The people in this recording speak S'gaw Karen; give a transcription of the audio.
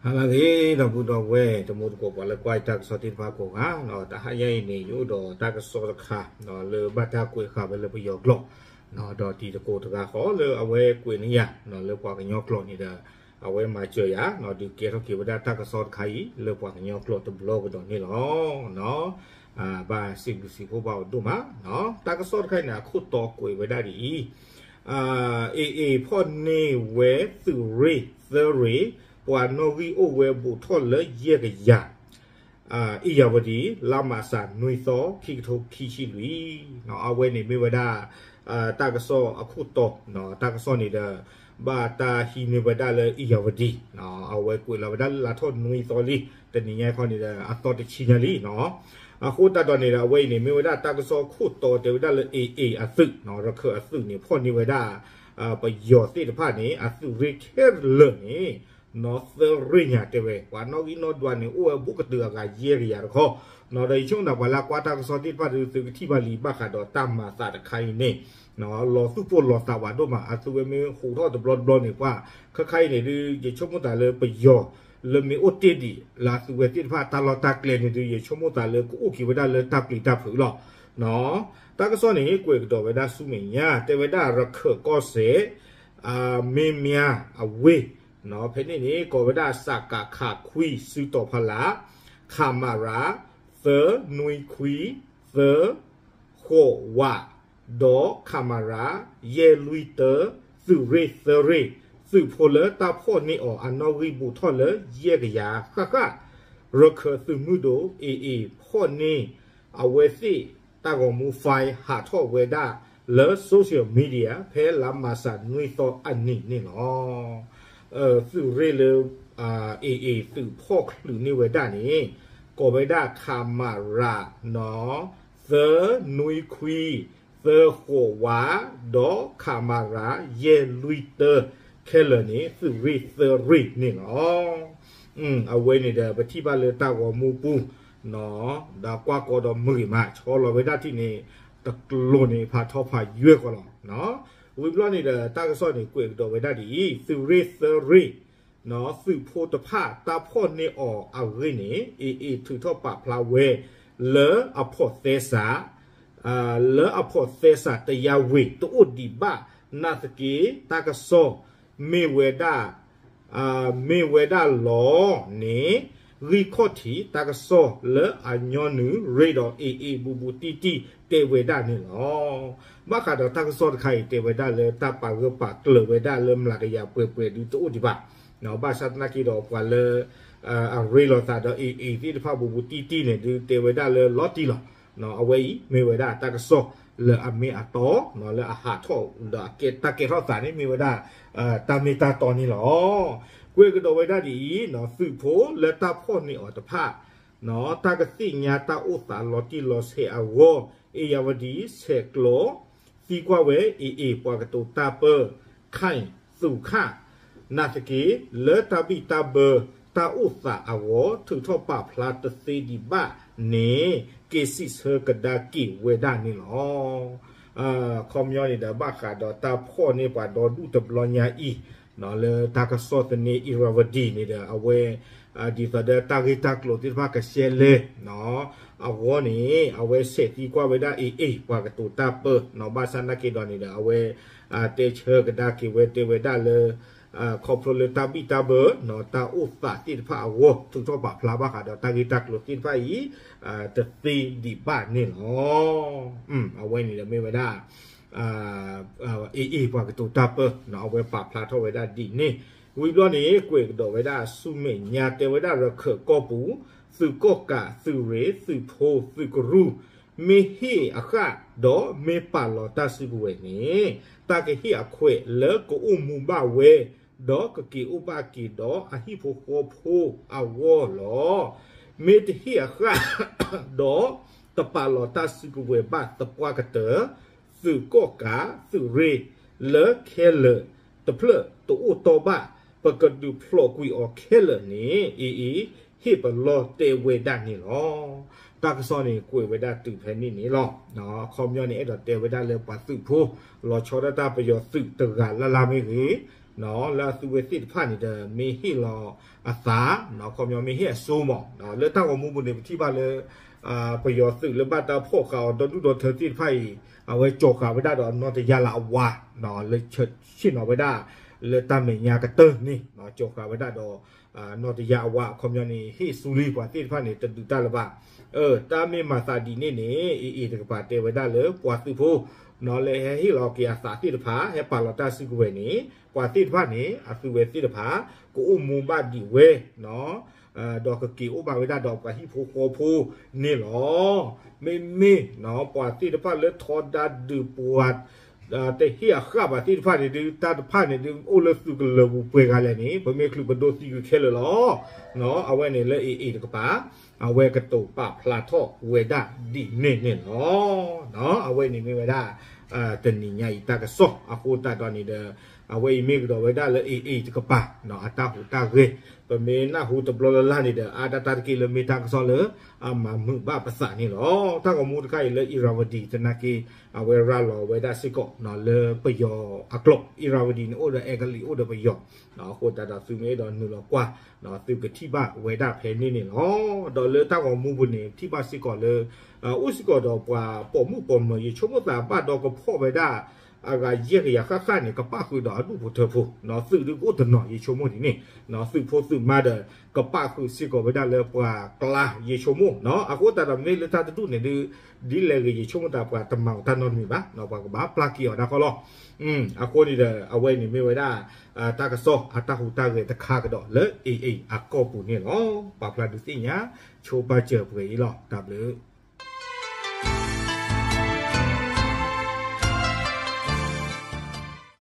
ဟါလၢအဂ့ၤ ဒီပုၢ်ဒီဝဲၢ် တံၤသကိး ပှၤလၢကွၢ်တၢ်ကစီၣ်သ့ၣ်တဖၣ်ကိးဂၤ, တဟါညါအံၤန့ၣ် ယအိၣ်ဒီးတၢ်ကစီၣ်တခါ လၢဘၣ်တၢ်ကွဲးဃာ်ဝဲလၢပယီၤကျိာ်, ဒီးတံၤသကိးတဂၤဃီလၢအဝဲကွဲးန့ၢ်ယၤ လၢပှၤကညီကျိာ်န့ၣ်ဒီး အဝဲမၤစၢၤယၤ ဒုးကဲထီၣ်က့ၤဝဲဒၣ်တၢ်ကစီၣ်တခါအံၤ လၢပှၤကညီကျိာ်တဘျီကဒီးန့ၣ်လီၤ. ဘၣ်စံးဘျုးစံးဖှိၣ်ဘၣ်အီၤဒိၣ်မး, တၢ်ကစီၣ်တခါအံၤန့ၣ် အခိၣ်တီကွဲးဝဲဒၣ်ဒ်အံၤ, အ့ၣ်အ့ၣ်ဖီၣ်န့ၢ်ဝဲသုးရ့ၣ်သၢရ့ၣ်, ပှၤနီၣ်ဂံၢ်အိၣ်ဝဲဘူးထီၣ်လၢယဲၢ်ကယၤ, အ့ၣ်ယၢ်ဝတံၣ် လါမးရှးနွံသီ ခံကထိခံဆံလွံၢ်, အဝဲန့ၣ်မ့ၢ်ဝဲဒၣ် တၢ်ကစီၣ်အခိၣ်တီ, တၢ်ကစီၣ်န့ၣ်ဒီး ဘၣ်တၢ်ဟံးန့ၢ်ဝဲဒၣ်လၢအ့ၣ်ယၢ်ဝတံၣ်, အဝဲကွဲးလီၤဝဲဒၣ်လၢလါထီၣ်နွံသီလံ, တနံၤညါခီန့ၣ်ဒီး အသီတဆံညါလံနီၤ. အဃိသတးဒီးန့ၣ်ဒီး အဝဲအံၤန့ၣ် မ့ၢ်ဝဲဒၣ်တၢ်ကစီၣ်ခိၣ်တီတဲဝဲဒၣ်လၢ အ့ၣ်အ့ၣ်အသုး, ရခၢၣ်အသုးန့ၣ် ဖီၣ်န့ၢ်ဝဲဒၣ် ပယီၤသ့ၣ်တဖၣ်န့ၣ် အသုးရ့ၣ်ခဲလၢာ်န့ၣ် နီၣ်သၢရ့ၣ်ညါတဲဝဲ ပှၤနီၣ်ဂံၢ်နီၣ်ဒွးန့ၣ် အိၣ်ဝဲဘူးကတၢၢ်အဂၤယဲၢ်ကယၤတခီ, ဒီးယဆိကမိၣ်သးပှၤလၢအကွၢ်တၢ်ကစီၣ်သ့ၣ်တဖၣ်ဒီး သုကထံၣ်ဘၣ်လံဘၣ်ဃးဒီးတၢ်မၤသးတခါအံၤန့ၣ် လီၤသူၣ်ပိၢ်လီၤသးဝးဒိၣ်မး, အသုးဝဲမ့ၢ်ဟူးထီၣ်တဘျီတဘျီန့ၣ် ပှၤခါခါအံၤန့ၣ်ဒုး ယဆိကမိၣ်သးလၢပယီၤ လၢမ့ၢ်အိၣ်တ့ၢ်ဒံး လၢအသုးဝဲသ့ၣ်တဖၣ်တၢ်လီၢ်တၢ်ကျဲန့ၣ်ဒုး ယဆိကမိၣ်သးလၢကအိၣ်က့ၤဝဲဒၣ်လၢတၢ်ပျံၤတၢ်ဖုးလီၤ. တၢ်ကစီၣ်န့ၣ် ကွဲးကဒီးဝဲဒၣ်ဆူမဲာ်ညါ တဲဝဲဒၣ်ရခၢၣ်ကီၢ်စဲၣ် မ့ၢ်မ့ၢ်အဝ့ၢ် ဖဲန့ၣ်န့ၣ် ကိးဝဲဒၣ် စကခ ခွံ စုတီၤဖီလာ်, ခမရ သၢနွံခွံ သၢဃိးဝး ဒီး ခမရ ယဲၢ်လွံၢ်တၢ သုးရ့ၣ်သၢရ့ၣ် သုးဖိလၢတၢ်ဖီၣ်န့ၢ်အီၤအနီၣ်ဂံၢ်ဘူးထီၣ်လၢယဲၢ်ကယၤဃၣ်ဃၣ်, ရခၢၣ်သုးမုၢ်ဒိၣ် အ့ၣ်အ့ၣ် ဖီၣ်န့ၢ်အဝဲသ့ၣ်တၢ်ဂီၤမူ file ဟးထီၣ်ဝဲဒၣ်လၢ social media ဖဲလါမးရှးနွံသီအနံၤန့ၣ်လီၤ. သုးရ့ၣ်လၢ အ့ၣ်အ့ၣ် သုးဖီၣ်ချုးန့ၢ်ဝဲဒၣ်န့ၣ် ကိးဝဲဒၣ် ခမရ သၢနွံခွံ သၢဃိးဝး ဒီး ခမရ ယဲၢ်လွံၢ်တၢ ခဲလၢာ်န့ၣ် သုးရ့ၣ်သၢရ့ၣ်န့ၣ်လီၤ. အဝဲန့ၣ်ဒီး ပထံၣ်ဘၣ်လၢတၢ်ဂီၤမူပူၤ ဒီးကွၢ်ကီဒီးမုာ်ဂ့ၤမး ဆီလီၤဝဲဒၣ်ထံၣ်န့ၣ် တကျိၤန့ၣ် ဖးထီဖးယွဲၢ်ဃီလီၤ. ဝံၤဘျီန့ၣ်ဒီး တၢ်ကစီၣ်န့ၣ် ကွဲးကဒီးဝဲဒၣ်ဒ်အံၤ, သုးရ့ၣ်သၢရ့ၣ် သုးဖိတဖၣ်တၢ်ဖီၣ်န့ၢ်အီၤအဂ့ၢ်န့ၣ် အ့ၣ်အ့ၣ် ထုးထီၣ်ပာ်ဖျါဝဲ လၢအဖိးသဲစး လၢအဖိးသဲစး တရားဝင် တအိၣ်ဒံးဘၣ် နာ်သက့ တၢ်ကစီၣ် မ့ၢ်ဝဲဒၣ် မ့ၢ်ဝဲဒၣ်လီၤန့ၣ် ဂံၢ်ခီၣ်ထံးတၢ်ကစီၣ်လၢအညီနုၢ် ရ့ဒီး အ့ၣ်အ့ၣ် ဘူးဘူးတံၢ်တံၢ် တဲဝဲဒၣ်န့ၣ်လီၤ. ဘၣ်ဃးဒီးတၢ်ကစီၣ်တခါအံၤ တဲဝဲဒၣ်လၢတၢ်ပာ်ဂၢၢ်ပာ်ကျၢၤဝဲဒၣ်လၢ မျးကယၤပှဲၤပှဲၤဒုးတအိၣ်ဒံးဘၣ်. ဘၣ်ဆၣ်သနာ်က့ဒီးပှၤလၢ အရ့လိာ်သးဒီး အ့ၣ်အ့ၣ် သ့ၣ်တဖၣ် ဘူးဘူးတံၢ်တံၢ်န့ၣ် ဒုးတဲဝဲဒၣ်လၢလီၤတံၢ်လီၤ. အဝဲအံၤမ့ၢ်ဝဲဒၣ်တၢ်ကစီၣ်လၢအမ့ၢ်အတီ လၢအဟးထီၣ်ဒီး တၢ်ကဲထီၣ်သးန့ၣ် မ့ၢ်ဝဲဒၣ် တၢ်မ့ၢ်တၢ်တီန့ၣ်လီၤ. ကွဲးကဒီးဝဲဒၣ်ဒ်အံၤ, သုးဖိလၢတၢ်ဖီၣ်န့ၢ်အီၤတဖၣ် တၢ်ကသ့ၣ်ညါတၢ်အိၣ်သးလီၤတံၢ်လီၤဆဲးအဂီၢ် အ့ၣ်ယၢ်ဝတံၣ် ဆဲးကျိး သံကွၢ်ဝဲ အ့ၣ်အ့ၣ် ပှၤကတိၤတၢ်ပၢ ခၣ်သူၣ်ခၣ် နာ်သက့ လၢတၢ်ဘံၣ်တၢ်ဘၢ တၢ်အိၣ်သးအဂီၢ် ထုးထီၣ်ပာ်ဖျါတသ့ဒံးဘၣ်န့ၣ် က့ၤစံးဆၢကဒါက့ၤဝဲဒၣ်န့ၣ်လီၤ. ခီပညီန့ၣ်ဒီး ဘၣ်ဃးဒီးတၢ်ဖီၣ်န့ၢ်ပှၤဒီဒူၣ်တဘျီညါအံၤ လၢတၢ်ကစီၣ်သန့ အ့ၣ်ယၢ်ဝတံၣ်န့ၣ်ဒီး အဝဲ ဒ်သိးဒီးတၢ်ဂ့ၢ်တၢ်ကျိၤသ့ၣ်တဖၣ်ကရှဲလဲၣ် အဂီၢ်န့ၣ် အဝဲဆဲးသံကွၢ်ဝဲဒၣ် အ့ၣ်အ့ၣ် ပှၤကတိၤတၢ်ပၢ ဘၣ်ဆၣ်သနာ်က့ဒီးန့ၣ်ဒီး အဝဲ တဲဆၢကဒါက့ၤဝဲ တဲဝဲဒၣ်လၢ ခီဖျိလၢတၢ်ဘံၣ်တၢ်ဘၢ တၢ်အိၣ်သးသ့ၣ်တဖၣ်အဂီၢ် ထုးထီၣ်ပာ်ဖျါဘၣ်ဃးဒီးတၢ်ဂ့ၢ်တၢ်ကျိၤသ့ၣ်တဖၣ်အံၤ တသ့ဒံးဘၣ်န့ၣ်လီၤ. အဝဲန့ၣ်ဒီးမ့ၢ်ဝဲဒၣ် အ့ၣ်အ့ၣ် ပှၤကတိၤတၢ်ပၢ အဝဲပာ်ဖျါထီၣ်ဝဲဒၣ်ဒ်န့ၣ်, ဝံၤဘျီန့ၣ် ကွဲးကဒီးဝဲဒၣ်ဆူမဲာ်ညါ တဲဝဲဒၣ်ရခၢၣ်ကီၢ်ပူၤ သုးကီၣ်ကး သုးရ့ၣ် သုးဖိ သုးကရူၢ် မ့ၢ်ဟ့ၣ်အဃၣ် ဒီးမ့ၢ်ပာ်လီၤတၢ်စုကဝဲၤန့ၣ် တၢ်ကဟ့ၣ်အခွဲးလၢကအိၣ်မူဘၣ်ဝဲ ဒီးကက့ၤအိၣ်ဘၣ်က့ၤဒီးအဟံၣ်ဖိဃီဖိအဂီၢ်လီၤ. မ့ၢ်တဟ့ၣ်အဃၣ် ဒီးတပာ်လီၤတၢ်စုကဝဲၤဘၣ်သပှၢ်ကတၢၢ် သုးကီၣ်ကး သုးရ့ၣ် လၢခဲလၢာ်တဖျၢၣ်တအိၣ်တီဘၣ် ပကဒုးဖျိးကွံာ်အီၤခဲလၢာ်န့ၣ် အ့ၣ်အ့ၣ် ဟ့ၣ်ပလီၢ်တဲဝဲဒၣ်န့ၣ်လီၤ. တၢ်ကစီၣ်န့ၣ် ကွဲးဝဲဒၣ်တုၤဖဲန့ၣ်န့ၣ်လီၤ. အခီပညီန့ၣ် အဲၣ်ဒိးတဲဝဲဒၣ်လၢပှၤသုးဖိ လီၤဆီဒၣ်တၢ်ပယီၤသုးတဂၤလၢ်လၢ်မ့ၢ်ဂ့ၤ, လၢအသုဝဲသ့ၣ်တဖၣ်န့ၣ်ဒီး မ့ၢ်ဟ့ၣ်လီၤအသး ခီပညီမ့ၢ်ဟ့ၣ်အစိမး လၢတၢ်ဂီၤမူပူၤန့ၣ် ပထံၣ်ဘၣ်လၢ ပယီၤသုးလၢဘၣ်တၢ်ဖီၣ်ဃာ်အီၤဒီဒူၣ်ဒီထၢသ့ၣ်တဖၣ်အံၤ အဝဲကၠီၤဃာ်ဝဲဒၣ်ဒီးနီၢ်တယၢ်လၢအဝါ လၢဆ့ၣ်နီၤဝဲဒၣ် လၢတၢ်မဲာ်ညါကတၢၢ်န့ၣ် ကၠီၤဃာ်ဝဲဒၣ်ဒီး နီၢ်တယၢ်အဝါ အခီပညီန့ၣ် ဟ့ၣ်ဆူလံပှၤသ့ၣ်တဖၣ်န့ၣ် တဒုးတၢ်လၢၤဘၣ်. အၢ တၢ်မ့ၢ်မၤသးဒ်န့ၣ်န့ၣ် AA တကပၤတဲဝဲဒၣ်လၢပှၤသုးဖိ လၢဟဲဟ့ၣ်လီၤက့ၤအသးသ့ၣ်တဖၣ် ဟဲပာ်လီၤတၢ်စုကဝဲၤန့ၣ် ပှၤသ့ၣ်တဖၣ်န့ၣ် အသုဝဲသ့ၣ်တဖၣ် ကအိၣ်မူဘၣ်ဒံးဝဲ ဒီးကက့ၤအိၣ်ဘၣ်ဝဲဒၣ်ဒီးပှၤဟံၣ်ဖိဃီဖိန့ၣ်လီၤ. မ့မ့ၢ် ပှၤသ့ၣ်တဖၣ်လၢထီဒါဒုးပှၤ တဟ့ၣ်အဃၣ်ဘၣ်သ့ၣ်တဖၣ်န့ၣ်ဒုး တၢ်တဖၣ်န့ၣ်ဒုး အိၣ်လၢသုးကလၢၤပူၤပှဲၤဂၤလဲၣ်န့ၣ် ပမ့ၢ်ချုးပဒိသံကွံာ်ခဲလၢာ်လီၤ. အဝဲန့ၣ်လၢ AA တကပၤ အဝဲကတိၤပာ်ဖျါထီၣ်ဝဲဒၣ်ဒ်န့ၣ်န့ၣ်လီၤ. အဝဲန့ၣ်မ့ၢ်ဝဲဒၣ် တနံၤညါအံၤတၢ်ကစီၣ်အဃိသတးဒီးန့ၣ်ဒီး အဝဲအံၤမ့ၢ်ကဒီးဝဲဒၣ်လၢ AA တကပၤ အတၢ်ဟူးတၢ်ဂဲၤ ပမ့ၢ်နၢ်ဟူတဘျီလၢ်လၢ်န့ၣ်ဒီး အါဒၣ်တၢ်တက့ၢ်လၢမ့ၢ်တၢ်ကစီၣ်လၢ အမၤမုာ်ဘၣ်ပသးန့ၣ်လီၤ. တၢ်ဂီၤမူတခါအံၤလၢ Irrawaddy သနာ်က့ အဝဲရၤလီၤဝဲဒၣ်စ့ၢ်ကီး လၢပယီၤအကျိာ် Irrawaddy န့ၣ်အိၣ်ဒီးအဲကလံးအိၣ်ဒီးပယီၤ အဃိသတးဒီးသုမ့ၢ်အဲၣ်ဒိးနုာ်လီၤကွၢ် သုကထံၣ်ဘၣ်ဝဲဒၣ်ဖဲန့ၣ်န့ၣ်လီၤ. ဒီးလၢတၢ်ဂီၤမူပူၤန့ၣ် ထံၣ်ဘၣ်စ့ၢ်ကီးလၢ အိၣ်စ့ၢ်ကီးဒီးပှၤပိာ်မုၣ်ပိာ်မၢၤ ယဆိကမိၣ်သးဘၣ်ဒီးကဖီၣ်ဝဲဒၣ် အဂၤယဲၢ်ကယၤဃၣ်ဃၣ်န့ၣ် ကပၣ်ဃုာ်ဒီးအဒူၣ်ဖိထၢဖိ သုးဒုကအိၣ်တနီၤ ယဆိကမိၣ်ဒ်န့ၣ် သုးဖိသုးမါဒီး ကပၣ်ဃုာ်စ့ၢ်ကီးဝဲဒၣ်လၢပှၤကျါ ယဆိကမိၣ် အဃိသတးဒီးမ့ၢ်လၢတၢ်တဒူၣ်န့ၣ်ဒုး ဒ်လဲၣ်ဂ့ၤ ယဆိကမိၣ်သးပှၤတမၤအီၤတၢ်နီတမံၤဘၣ် ပှၤကဘၣ်ပျၢ်က့ၤအီၤဒၣ်ဃီလီၤ. အဃိန့ၣ်ဒီး အဝဲန့ၣ်မ့ၢ်ဝဲဒၣ် တၢ်ကစီၣ်အတၢ်ဟူးတၢ်ဂဲၤတခါကဒီးလၢ AA အကီၢ်ပူၤန့ၣ်လီၤ. ပာ်ဖျါဒုးသ့ၣ်ညါ ဆိပာ်စၢၤပှဲၤအံၤလီၤ. တၢ်ဘျုး